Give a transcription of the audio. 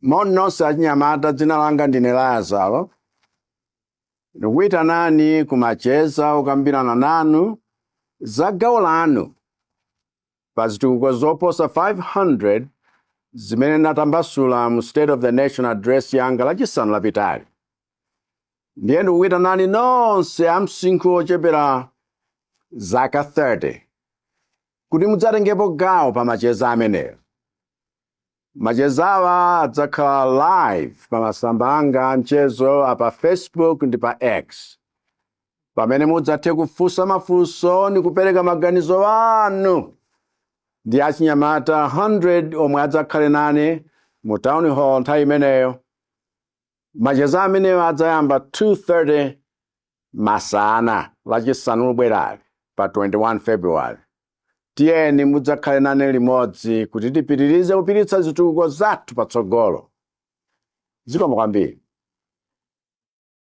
Moni nonse achinyamata, dzina langa ndine Lazaro. Ndikuyitanani kumacheza okambirana nanu za gawo lanu pa zitukuko zoposa 500 zimene natambasula mu State of the Nation Address yanga Lachisanu lapitali. Ndiye ndikuyitanani nonse a msinkhu ochepera zaka 30 kuti mudzatengepo gawo pa macheza amenewo. Machezawa adzakhala live pa masamba anga a mchezo a pa Facebook ndi pa X, pamene mudzathe kufunsa mafunso ndi kupereka maganizo anu ndi achinyamata 100 omwe adzakhale nane mu town hall nthawi imeneyo. Macheza amenewo adzayamba 2:30 masana Lachisanu lobwerali pa 21 February. Tiyeni mudzakhale nane limodzi kuti tipitirize kupititsa zitukuko zathu patsogolo. Zikomo kwambiri.